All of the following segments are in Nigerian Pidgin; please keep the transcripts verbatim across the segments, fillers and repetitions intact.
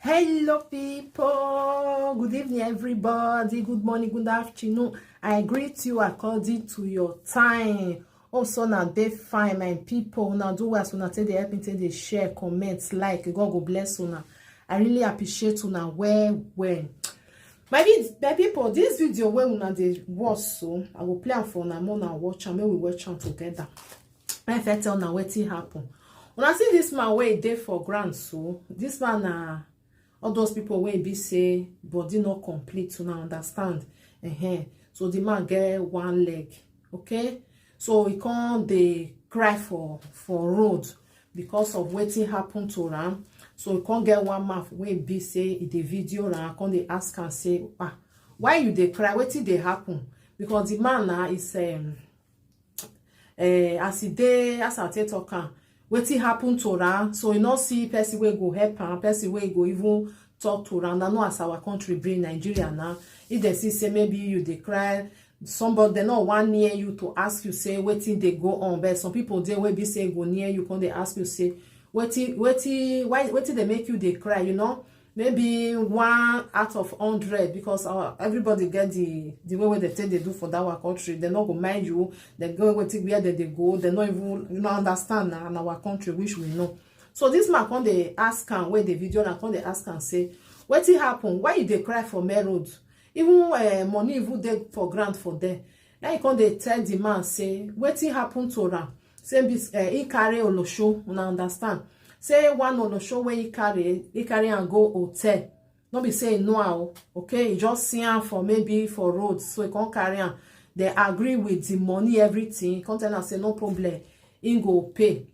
Hello, people. Good evening, everybody. Good morning, good afternoon. I greet you according to your time. Also, now they fine, my people. Now do as una take dey help me take dey share, comments, like. God go bless una. I really appreciate una well, well. My vid-, my people, this video wey una dey watch so, I go play am for una, make una watch am, make we watch am together. I fit tell una wetin happen. Una see this man wey dey for ground so, this man na all those people wey be say body no complete, una understand. Ehen. So the man get one leg, okay? So he come dey cry for, for road because of wetin happen to am. So he come get one man wey be say he dey video am, come dey ask am say, "Ah, why you dey cry? Wetin dey happen?" Because the man na is, um, eh, as he dey, as I take talk am, wetin happen to am? So he no see person wey go help am, person wey go even talk to am. Una know as our country be, Nigeria now. If they see say maybe you dey cry, somebody, they no wan near you to ask you say wetin dey go on. But some people dey wey be say go near you, come dey ask you say wetin, wetin, why, wetin dey make you dey cry, you know? Maybe one out of hundred, because our, everybody get the, the way wey they take dey do for that our country. They no go mind you. They go wetin, where they dey go. They no even, you know, understand na, na our country, which we know. So this man come dey ask am, wey dey video na, come dey ask am say, "Wetin happen? Why you dey cry for main road? Even, eh, money even dey for ground for there." Now he come dey tell the man say wetin happen to am. Say be, eh, he carry olosho, una understand. Say one olosho wey he carry, he carry am go hotel. No be say he know am o, okay? He just see am for, maybe for road, so he come carry am. They agree with the money, everything. He come tell am say no problem, he go pay.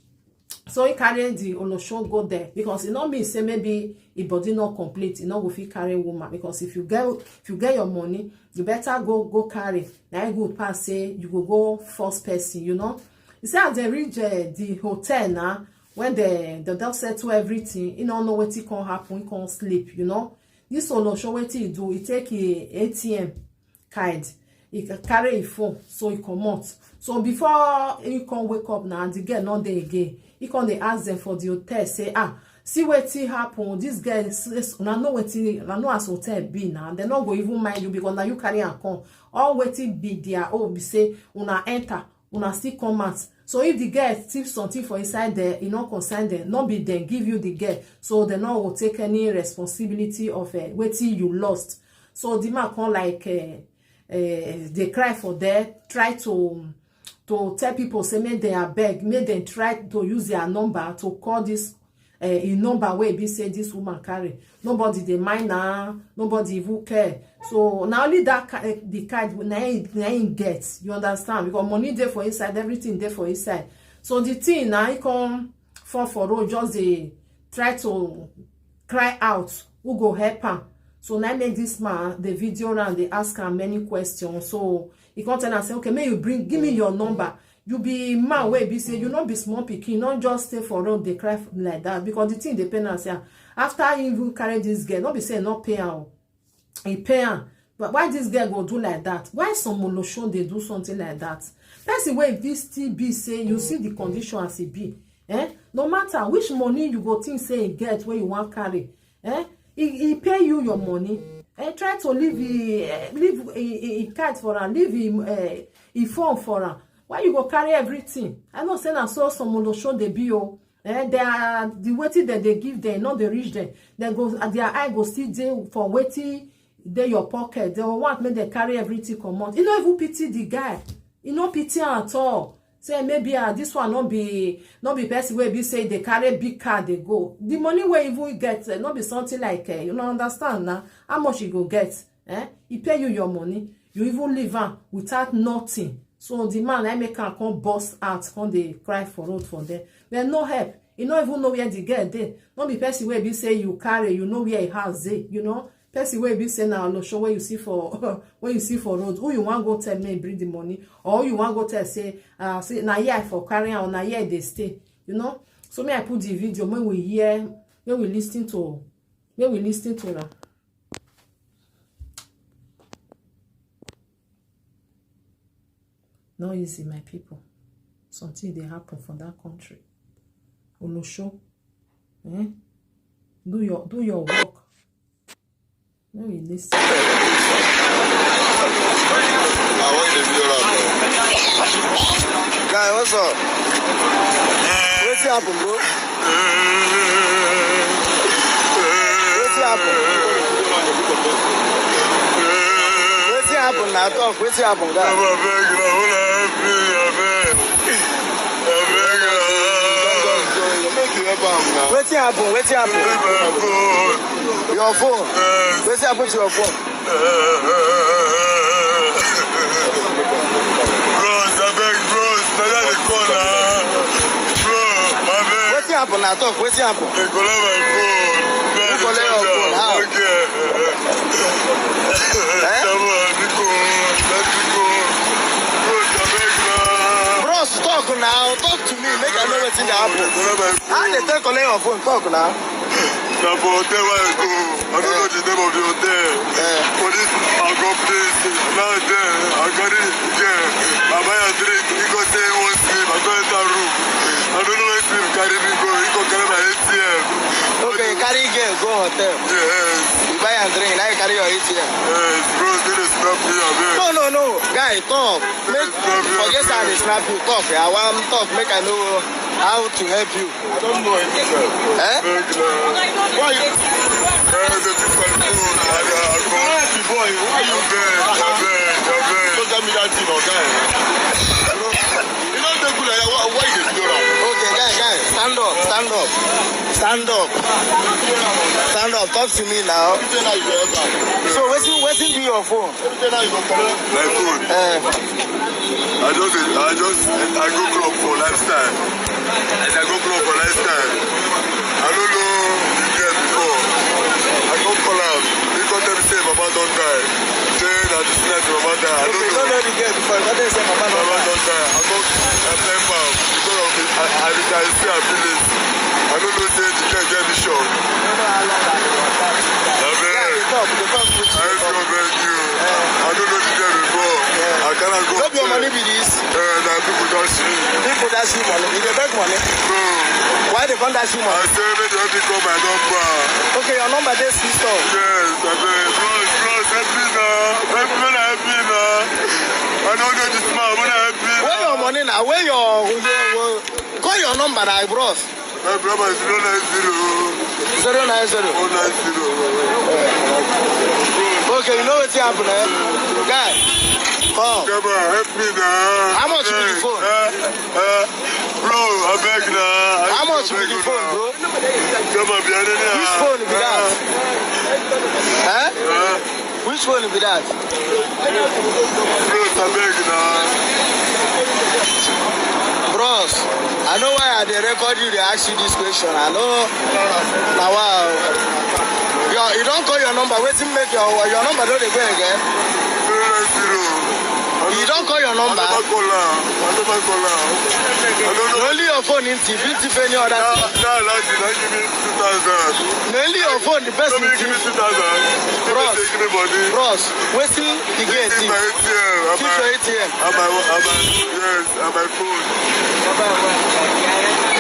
So he carry the olosho go there, because e no mean say maybe e body no complete, e no go fit carry woman. Because if you get, if you get your money, you better go, go carry. Na e good pass say you go go force person, you know. He say as they reach, eh, the hotel now, when they, they don settle everything, he no know wetin come happen, he come sleep, you know. This olosho, wetin he do, he take a A T M card, he ca-, carry him phone, so he comot. So before he come wake up now, the girl no dey again. He come dey ask them for the hotel, say, "Ah, see wetin happen. This girl, s-, s-, una know wetin, una know as hotel be now. They no go even mind you because na you carry am come. All wetin be their own be say una enter, una still come out." So if the girl thief something for inside there, e no concern them. No be them give you the girl, so they no go take any responsibility of, eh, wetin you lost. So the man come like, eh, eh, dey cry for there, try to, to tell people say make dem abeg, make dem try to use their number to call this, eh, him number wey be say this woman carry. Nobody dey mind am, nobody even care. So na only that ki-, eh, the card na him, na him get, you understand? Because money dey for inside, everything dey for inside. So the thing na, he come fall for road, just dey try to cry out who go help am. So na make this man dey video am, dey ask am many questions. So he come tell am say, "Okay, make you bring, give me your number." You be man wey be say you no be small pikin, no just stay for road dey cry like that, because the thing dey pain am. Say, ah, after he even carry this girl, no be say he no pay am o, he pay am. But why this girl go do like that? Why some olosho dey do something like that? Person wey this still be say, you see the condition as e be, eh? No matter which money you go think say he get wey you wan carry, eh? He, he pay you your money, eh? Try to leave, he, eh, leave he, he, he card for am, leave him, eh, he phone for am. Why you go carry everything? I know say na so some olosho dey be o. Eh, they are, the wetin dem dey give them, no dey reach them. They go, their eye go still dey for wetin dey your pocket. They want make dem carry everything comot. E no even pity the guy. E no pity am at all. Say maybe, ah, this one no be, no be person wey be say dey carry big car dey go. The money wey even get, eh, no be something like, eh, you no understand na. How much you go get? Eh? He pay you your money. You even leave am without nothing. So the man, I make am come burst out, come dey cry for road for there. But no help. You no even know where the girl dey. No be person wey be say you carry, you know where he house dey, you know. Person wey be say na olosho wey you see for, wey you see for road. Who you wan go tell me bring the money? Or who you wan go tell say, uh, say na here I for carry am, or na here they stay, you know. So may I put the video, may we hear, may we listen to, may we listen to her. No easy, my people. Something dey happen for that country. Olosho, eh? Do your do your work. No be listen. Guy, what's up? Wetin happen, bro? Wetin happen? Wetin happen na talk? Wetin happen, guy? Abeg, na una help me, abeg. Abeg, na. Make you help am na. Wetin happen? Wetin happen? Leave my phone. Your phone? Yes. Wetin happen to your phone? Bros, abeg, bros, na that dey call na. Bro, abeg. Wetin happen na talk? Wetin happen? They collect my phone. Who collect your phone? How? Okay. Eh? Someone, biko, biko. Bros, abeg na. Bros, talk now. Talk to me. Make I know wetin dey happen. They collect my phone. How they take collect your phone? Talk now. Na for hotel wey I go. I don't know the name of the hotel. Eh. For this Ago place, now there, I carry girl. I buy a drink. He go say he wan sleep. I go enter room. I don't know where sleep carry me go. He go carry my A T M. Okay, you carry girl go hotel. Yes. You buy a drink. Now you carry your A T M. Yes, bro, they dey snap me, abeg. No, no, no, guy, talk. Make, forget say I dey snap you. Talk. I wan talk. Make I know how to help you. I don't know anything. Eh? Why you? Eh, the people, I, I, I go. Why the boy? Why you? Abeg, abeg, abeg. Don't tell me that thing, oga. You don't take good like that. Why, why you dey do that? Okay, guy, guy, stand up, stand up, stand up, stand up. Talk to me now. So wetin, wetin be your phone? My phone. Eh. I just, I just, I go club for lifestyle. As I go club for lifestyle, I don't know the girl before. I go call am. He come tell me say mama don die. Say na this night mama die. I don't know. You don't know the girl before. You come tell me say mama don die. Mama don die. I go, I blame am because of the, I, I, I see her feelings. I don't know say the girl get vision. Abeg. I beg you. I don't know the girl before. I cannot go. No be your money be this. Eh, na people dash me. People dash you money. You dey beg money. No. Why they come dash you money? I say make dem help me call my number. Okay, your number dey switched off. Yes, abeg. Bros, bros, help me na. Help me na, help me na. I no know this man. Una help me na. Where your money na? Where your, your, your, call your number na, bros. My brother, zero nine zero. Zero nine zero. Four nine zero. Okay, you know wetin happen, eh? Guy, come. Come on, help me na. How much be the phone? Eh, eh, bro, abeg na. How much be the phone, bro? Come on, be Which phone be that? Eh? Eh? Which one be that? Bros, abeg na. Bros, I know why I dey record you, dey ask you this question. I know. Na wow. Yo, you don call your number. Wetin make your, your number don dey go again? Zero nine zero. You don call your number? I never call am. I never call am. I don't know. Na only your phone empty. If you thief any other thing. That, that lady, that give me two thousand. Na only your phone, the person. Somebody give me two thousand. Bros. Give me money. Bros, wetin the girl thief? This is my A T M. Thief your A T M. And my, and my, yes, and my phone.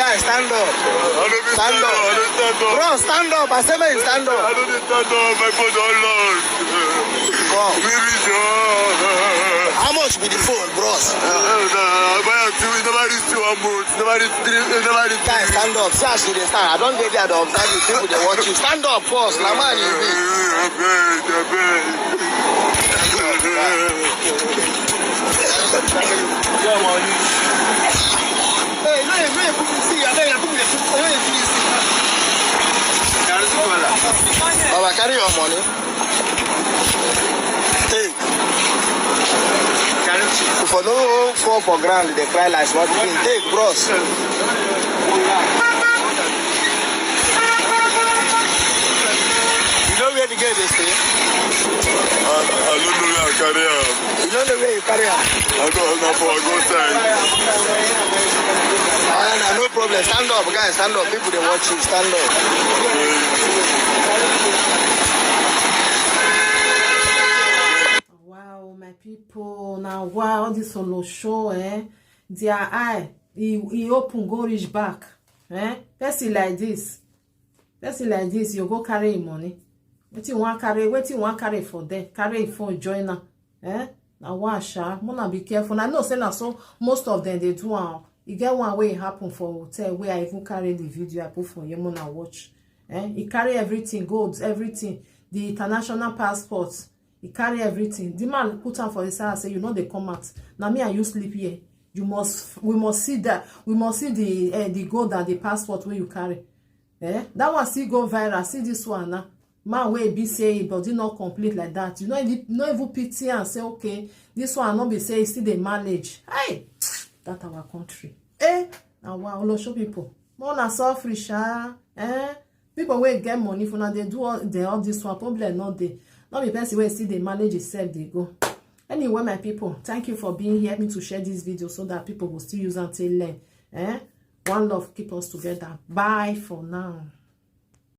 Guys, stand up. I don't need stand up. I don't stand up. Bros, stand up. I say make you stand up. I don't need stand up. My phone don lost. Come. Baby, John. How much be the phone, bros? Uh, uh, nah, I buy am two. It never reach two months. It never reach three. It never reach. Guys, stand up. See as you dey stand. I don dey there, dey observe you. People dey watch you. Stand up first. Na man you be. Abeg, abeg. Hey, no, no, no, see, abeg, abeg, abeg, abeg, abeg. Baba, carry your money. Take. If I no fall for ground, they cry like small pikin. Take, bros. You know where the girl dey stay? I, I don't know where I carry am. You don't know where you carry am? I don't know for go side. Ah, no problem. Stand up, guys. Stand up. People dey watch you. Stand up. Wow, my people, now wow, this one no show, eh? Their eye, he, he open, go reach back, eh? Person like this, Person like this, you go carry him money. Wetin you wan carry? Wetin you wan carry for there? Carry him phone join am. Eh? Na wa sha. Mona be careful. I know say na so most of them dey do am. E get one wey happen for hotel wey I even carry the video I put for here. Mona watch. Eh? He carry everything, gold, everything, the international passport. He carry everything. The man put am for his hand, say, "You no dey come out. Na me and you sleep here. You must, we must see that. We must see the, eh, the gold and the passport wey you carry." Eh? That one still go viral. See this one now. Man wey be say him body no complete like that. You no even, no even pity and say, "Okay, this one no be say he still dey manage." Hey, that our country. Eh? Our Olosho people. More na suffering, sha. Eh? People wey get money, if una dey do all, dey all this one, problem no dey. No be person wey still dey manage himself dey go. Anyway, my people, thank you for being here. Help me to share this video so that people will still use and take learn. Eh? One love, keep us together. Bye for now.